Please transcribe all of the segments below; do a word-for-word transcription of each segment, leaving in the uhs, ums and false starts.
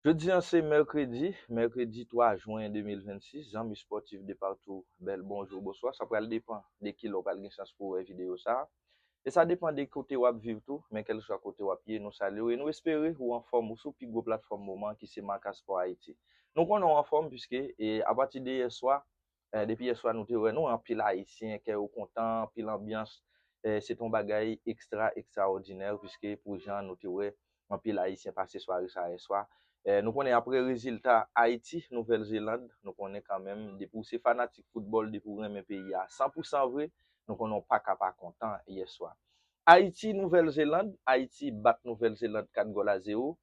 Jodi a se mèkredi, mèkredi twa jen de mil vennsis. Zanmi spòtif de patou, bèl bonjou, bonswa. Sa pral depann de ki lè w pral gen chans pou w wè videyo sa a. E sa depann de kote w ap viv tou, men kèlkeswa kote w ap ye, nou salye w e nou espere ou anfòm, ou sou pi gwo platfòm moman ki se Marca Sport Haïti. Nou konnen w anfòm, piske e apati de yèswa, e, depi yèswa nou te wè nou, anpil Ayisyen, kè yo kontan, anpil anbyans. E, se te yon bagay ekstra, ekstraòdinè, piske pou jan nou te wè anpil Ayisyen pase sware sa yèswa. E, nou konnen apre rezilta Ayiti, Nouvèl Zeland, nou konnen kanmenm, depi w se fanatik foutbòl, depi w renmen peyi a san pou san vre, nou konnen w pa ka pa kontan yèswa. Ayiti, Nouvèl Zeland, Ayiti bat Nouvèl Zeland kat gòl a zewo.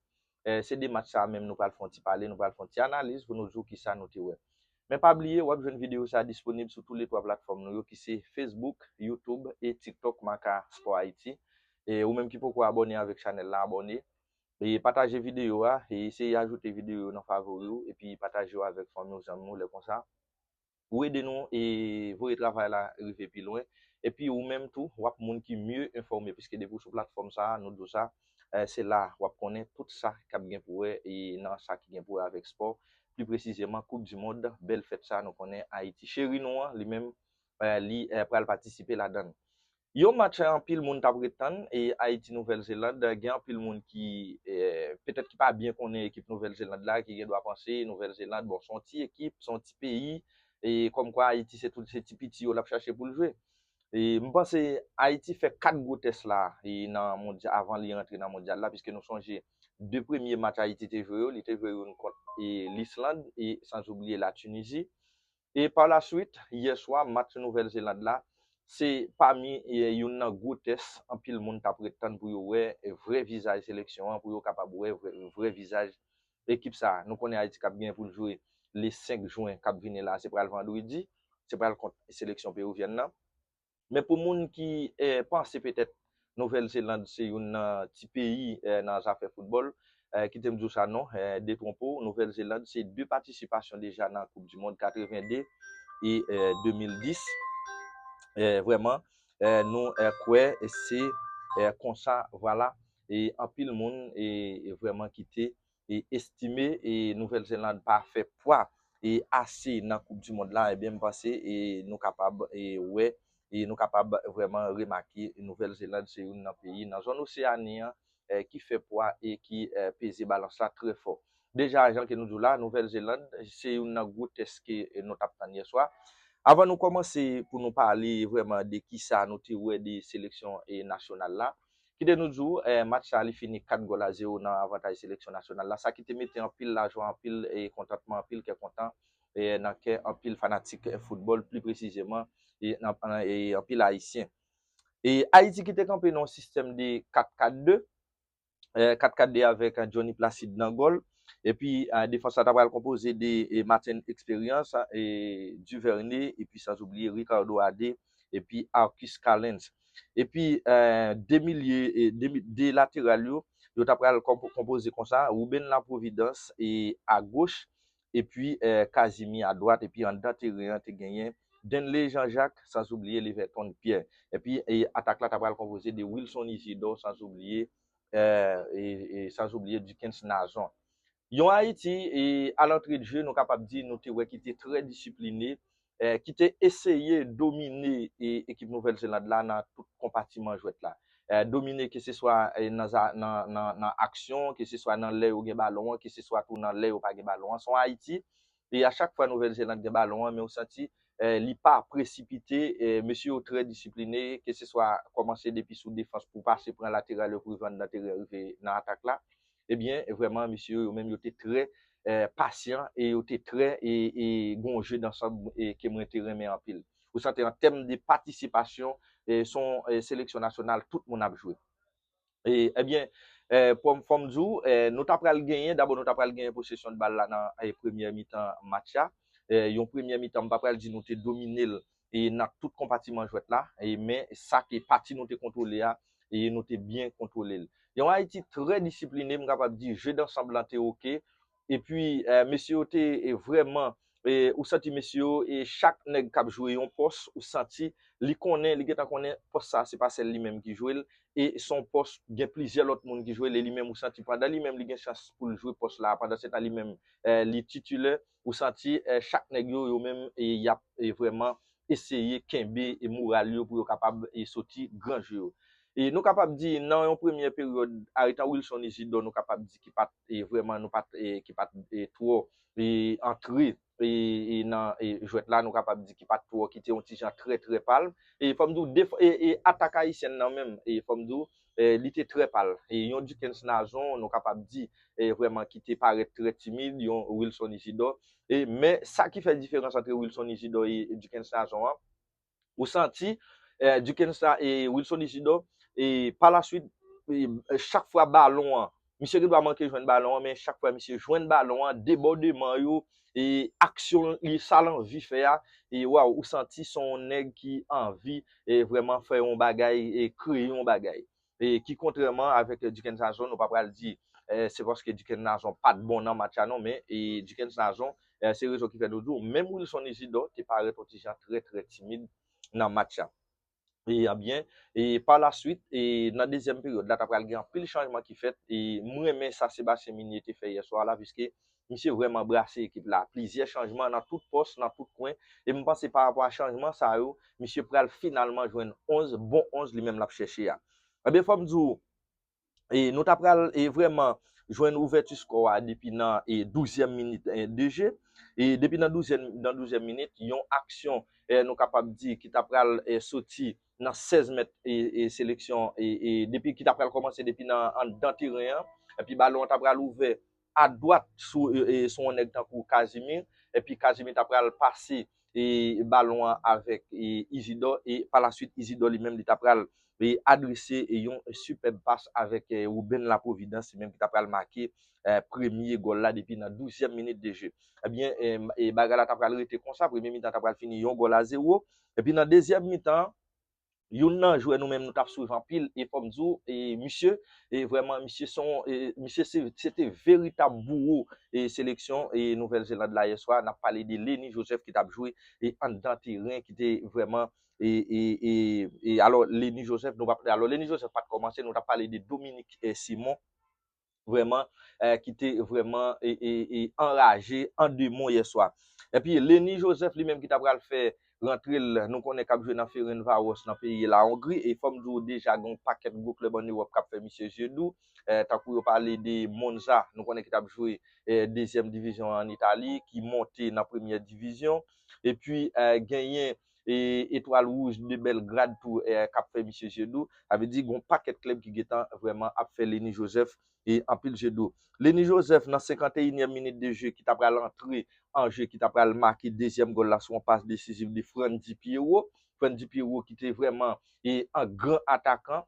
E, se de match sa a menm nou pral fè yon ti pale, nou pral fè yon ti analiz pou nou di w kisa nou te wè. Men pa bliye, w ap jwenn videyo sa a disponib sou tou le twa platfòm nou yo, ki se Facebook, YouTube e TikTok Marca Sport Haïti. E ou menm ki poko abòne avèk chanèl la, abòne. E pataje videyo a, e eseye ajoute videyo yo nan favori w, epi pataje yo avèk fanmi w, zanmi w, lè konsa ou ede nou e voye travay la rive pi lwen. Epi ou menm tou, w ap moun ki mye enfòme, piske depi w sou platfòm sa a, nou di w sa, e, se la w ap konnen tout sa k ap gen pou wè e nan sa ki gen pou wè avèk spò, pli presizeman Koup di Mond, bèl fèt sa a nou konnen Ayiti cheri nou an, li menm, e, li, e, pral patisipe ladan l. Yon match anpil moun t ap ret tann, e Ayiti, Nouvèl Zeland, gen anpil moun ki, e, petèt ki pa byen konnen ekip Nouvèl Zeland la, ki gen dwa panse Nouvèl Zeland, bon, se yon ti ekip, se yon ti peyi, e kòmkwa Ayiti se tout, se ti piti yo l ap chache pou l jwe. E m panse Ayiti fè kat gwo tès la, e nan mondya-, avan li rantre nan mondyal la, piske nou sonje de premye match Ayiti te jwe yo, li te jwe youn kont, e, Lisland, e sanzoubliye Latinizi. E pa la swit, yè swa, match Nouvèl Zeland la, se pami, e, youn nan gwo tès anpil moun t ap ret tann pou yo wè, e, vrè vizaj seleksyon an, pou yo kapab wè vrè, vrè vizaj ekip sa a. Nou konnen Ayiti k ap gen pou l jwe le senk jen k ap vini la, se pral vandredi, se pral kont seleksyon pewivyèn nan. Men pou moun ki, e, panse petèt Nouvèl Zeland se youn nan ti peyi, e, nan zafè foutbòl, e, kite m di w sa non, e, detwonpe w, Nouvèl Zeland se de patisipasyon deja nan Koup di Mond katreven de e, e, de mil dis. E, vrèman, e, nou, e, kwè e se, e, konsa, vwala, e anpil moun, e, e vrèman ki te e estime e Nouvèl Zeland pa fè pwa e ase nan Koup di Mond la, ebyen, m panse e nou kapab e wè e nou kapab vrèman remake Nouvèl Zeland se youn nan peyi nan zòn Oseyani an, e ki fè pwa e ki, e, peze balans la trè fò. Deja, jan ke nou di w la, Nouvèl Zeland se youn nan gwo tès ke, e, nou t ap tann yè swa. Avan nou kòmanse pou nou pale vrèman de kisa nou te wè de seleksyon e nasyonal la, kite nou di w, e, match sa li fini kat gòl a zewo nan avantaj seleksyon nasyonal la, sa ki te mete anpil lajwa, anpil, e, kontantman, anpil kè kontan, e, nan kè anpil fanatik, e, foutbòl, pli presizeman, e, nan, e, anpil Ayisyen. E Ayiti ki te kanpe nan yon sistèm de kat kat de, e, kat kat de avèk, e, Johnny Placide nan gòl. Epi, e, defans la ta pral konpoze de, e, Martin Experience, e, Duvernay, epi sanzoubliye Ricardo Ade, epi Arcus Callens. Epi, e, de milye, e, de mi-, de lateral yo, yo ta pral konpo-, konpoze konsa, Ruben Laprovidence, e, agoch, epi, e, Casimir adwat, epi anndan teren an te genyen Denley Jean-Jacques, sanzoubliye Leverton Pierre. Epi, e, atak la ta pral konpoze de Wilson Isidore, sanzoubliye, e, e, e, sanzoubliye Dickens Nazon. Yon Ayiti, e, a lantre de je, nou kapab di, nou te wè ki te trè disipline, e, ki te eseye domine, e, ekip Nouvèl Zeland la nan tout konpatiman jwèt la. E, domine keseswa, e, nan za-, nan, nan, nan aksyon, keseswa nan lè yo gen balon an, keseswa tou nan lè yo pa gen balon an. Se yon Ayiti, e a chak fwa Nouvèl Zeland gen balon an, men ou santi, e, li pa presipite, e, mesye yo trè disipline, keseswa kòmanse depi sou defans pou pase pran lateral yo pou rive anndan teren, rive nan atak la. Ebyen, vrèman, mesye yo, yo menm, yo te trè, e, pasyan e yo te trè, e, e gen yon je dansanm, e, ke mwen te renmen anpil. Ou santi an tèm de patisipasyon, e, se yon, e, seleksyon nasyonal, tout moun ap jwe. E, ebyen, e, fò m, fò m di w, e, nou ta pral genyen, dabò nou ta pral genyen posesyon de bal la nan, e, premyè mitan match la. E, yon premyè mitan, m pa pral di nou te domine l, e, nan tout konpatiman jwèt la, e, men sa ke pati nou te kontwole a, e, nou te byen kontwole l. Yon Ayiti trè disipline, m kapab di je dansanm lan te oke. Epi, e, mesye yo te, e, vrèman, E ou santi mesye yo, e chak nèg k ap jwe yon pòs, ou santi li konnen, li gentan konnen pòs sa se pa sèl li menm ki jwe l, e se yon pòs gen plizyè lòt moun ki jwe l, e li menm ou santi pandan li menm li gen chans pou l jwe pòs la, pandan se tan li menm, e, li titilè, ou santi, e, chak nèg yo, yo menm, e, y ap, e, vrèman eseye kenbe, e, moral yo pou yo kapab, e, soti gran je yo. E nou kapab di nan yon premyè peryòd, aretan Wilson Isidore, nou kapab di ki pa t, e, vrèman, nou pa t, e, ki pa t, e, twò, e, antre, e, e, nan, e, jwèt la, nou kapab di ki pa t twò, ki te yon ti jan trè, trè pal. E fò m di w, def-, e, e, atak ayisyèn nan menm, e fò m di w, e, li te trè pal. E yon Duckens Nazon, nou kapab di, e, vrèman ki te parèt trè timid, yon Wilson Isidore. E, men sa ki fè diferans antre Wilson Isidore e Duckens Nazon an, ou santi, e, Duckens la e Wilson Isidore, e pa la swit, e, chak fwa balon an, misye gen dwa manke jwenn balon an, men chak fwa misye jwenn balon an, debòdeman yo, e aksyon li, sa l anvi fè a, e waw, ou santi se yon nèg ki anvi, e vrèman fè yon bagay, e kreye yon bagay. E ki kontrèman avèk, e, Duckens Nazon, nou pa pral di, e, se paske Duckens Nazon pa t bon nan match la non, men, e, Duckens Nazon, e, se rezon ki fè nou di w, menm Wilson Isidore te parèt yon ti jan trè, trè timid nan match la. E, ebyen, e pa la swit, e nan dezyèm peryòd la, ta pral gen anpil chanjman ki fèt, e m renmen sa Sebastien Migné te fè yè swa la, piske misye vrèman brase ekip la. Plizyè chanjman nan tout pòs, nan tout kwen, e m panse pa rapò a chanjman sa yo, misye pral finalman jwenn onz, bon onz li menm l ap chèche a. Ebyen, fò m di w, e nou ta pral, e vrèman jwenn ouvèti skò a depi nan, e douzyèm minit, e, de je. E depi nan douzyèm, nan douzyèm minit, yon aksyon, e nou kapab di ki ta pral, e soti nan sèz mèt, e, e seleksyon, e, e depi ki ta pral kòmanse depi nan anndan teren an. Epi balon an ta pral ouvè adwat sou, e, e, sou yon nèg tankou Casimir. Epi Casimir ta pral pase, e, balon an avèk, e, Isidore. E pa la swit, Isidore li menm, li ta pral, e, adrese, e, yon sipèb pas avèk, e, Ruben Laprovidence, li menm ki ta pral make, e, premye gòl la depi nan douzyèm minit de je. Ebyen, e, e, bagay la ta pral rete konsa. Premye mitan ta pral fini yon gòl a zewo. Epi nan dezyèm mitan, youn nan jwè nou menm nou t ap swiv anpil, e fò m di w, e misye, e vrèman, misye se yon, e misye se, se te veritab bouwo, e seleksyon, e Nouvèl Zeland la yè swa. N ap pale de Lenny Joseph ki t ap jwe, e anndan teren, ki te vrèman, e, e, e, e alò, Lenny Joseph, nou p ap, alò, Lenny Joseph pa t kòmanse, nou t ap pale de Dominique, e, Simon, vrèman, e, ki te vrèman, e, e, e anraje, an demon yè swa. Epi Lenny Joseph li menm ki ta pral fè rantre l, nou konnen k ap jwe nan Ferencváros nan peyi Lahongri, e fò m di w deja gen yon pakèt gwo klèb ann Ewòp k ap fè misye je dou, e, tankou yo pale de Monza, nou konnen ki t ap jwe, e, dezyèm divizyon ann Itali, ki monte nan premyè divizyon, epi, e, genyen, e, Etwal Wouj de Bèlgrad tou, e, k ap fè misye je dou. Sa vle di gen yon pakèt klèb ki gentan vrèman ap fè Lenny Joseph, e, anpil je dou. Lenny Joseph nan senkanteyinyèm minit de je ki ta pral antre an je, ki ta pral make dezyèm gòl la sou yon pas desiziv de Frandy Pierrot. Frandy Pierrot ki te vrèman, e, an gran atakan.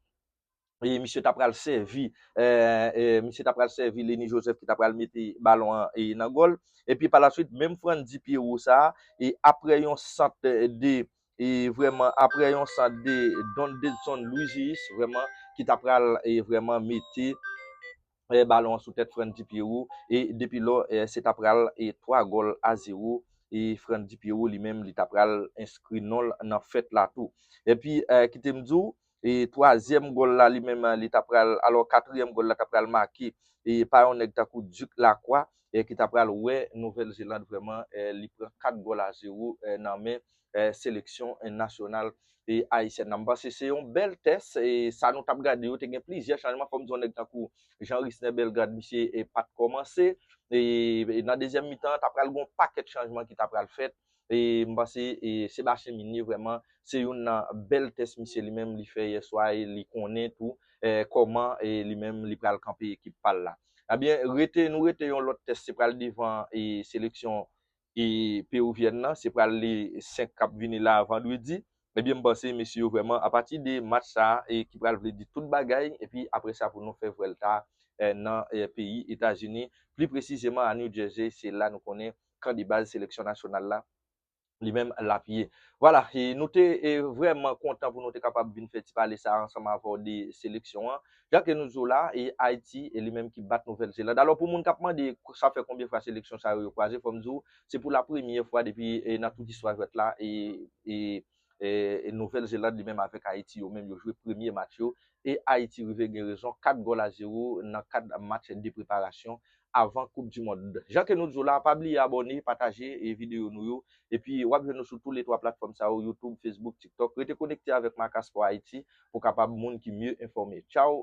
E misye ta pral sèvi, e, e, misye ta pral sèvi Lenny Joseph ki ta pral mete balon an, e, nan gòl. Epi pa la swit, menm Frandy Pierrot sa a, e apre yon sant de, e vrèman, apre yon sant de Don Dedson Luizius, vrèman, ki ta pral, e vrèman mete, e, balon an sou tèt Frandy Pierrot, e depi lò, e, se ta pral, e, twa gòl a zewo, e Frandy Pierrot li menm, li ta pral enskri non l nan fèt la tou. Epi, e, kite m di w, e twazyèm gòl la, li menm, li ta pral, alò, katriyèm gòl la ta pral make, e pa yon nèg tankou Duc Lacroix, e ki ta pral wè Nouvèl Zeland vrèman, e, li pran kat gòl a zewo, e, nan men, e, seleksyon, e, nasyonal, e, ayisyèn nan. M panse se yon bèl tès, e sa nou t ap gade yo, te gen plizyè chanjman, fò m di yon nèg tankou Jean Risner Bellegarde, misye, e, pa t kòmanse, e, e nan dezyèm mitan an, ta pral gen yon pakèt chanjman ki ta pral fèt, e m panse, e, Sebastien Migné vrèman, se youn nan bèl tès misye li menm li fè yè swa, e li konnen tou, e, kòman, e, li menm li pral kanpe ekip pa l la. Ebyen, rete, nou rete yon lòt tès, se pral devan, e, seleksyon, e, pewovyèn nan, se pral le senk k ap vini la, vandredi. Ebyen, m panse, mesye yo vrèman, apati de match sa a, e ki pral vle di tout bagay, epi apre sa, pou nou fè vwèlta, e, nan, e, peyi Etazini, pli presizeman a New Jersey, se la nou konnen kan de baz seleksyon nasyonal la, li menm l ap ye. Vwala, e nou te e, vrèman kontan pou nou te kapab vin fè ti pale sa ansanm avè w de seleksyon an. Jan ke nou di w la, e Ayiti e li menm ki bat Nouvèl Zeland. Alò, pou moun k ap mande sa fè konbyen fwa seleksyon sa yo, yo kwaze, fò m di w, se pou la premyè fwa depi e, nan tout istwa jwèt la, e, e, e, e Nouvèl Zeland li menm avèk Ayiti, yo menm yo jwe premye match yo, e Ayiti rive gen rezon kat gòl a zewo nan kad match de preparasyon avan Koup di Mond. Jan ke nou di w la, pa bliye abòne, pataje e videyo nou yo. Epi w ap jwenn nou sou tou le twa platfòm sa yo, YouTube, Facebook, TikTok. Rete konekte avèk Marca Sport Haïti pou kapab moun ki mye enfòme. Tchaw,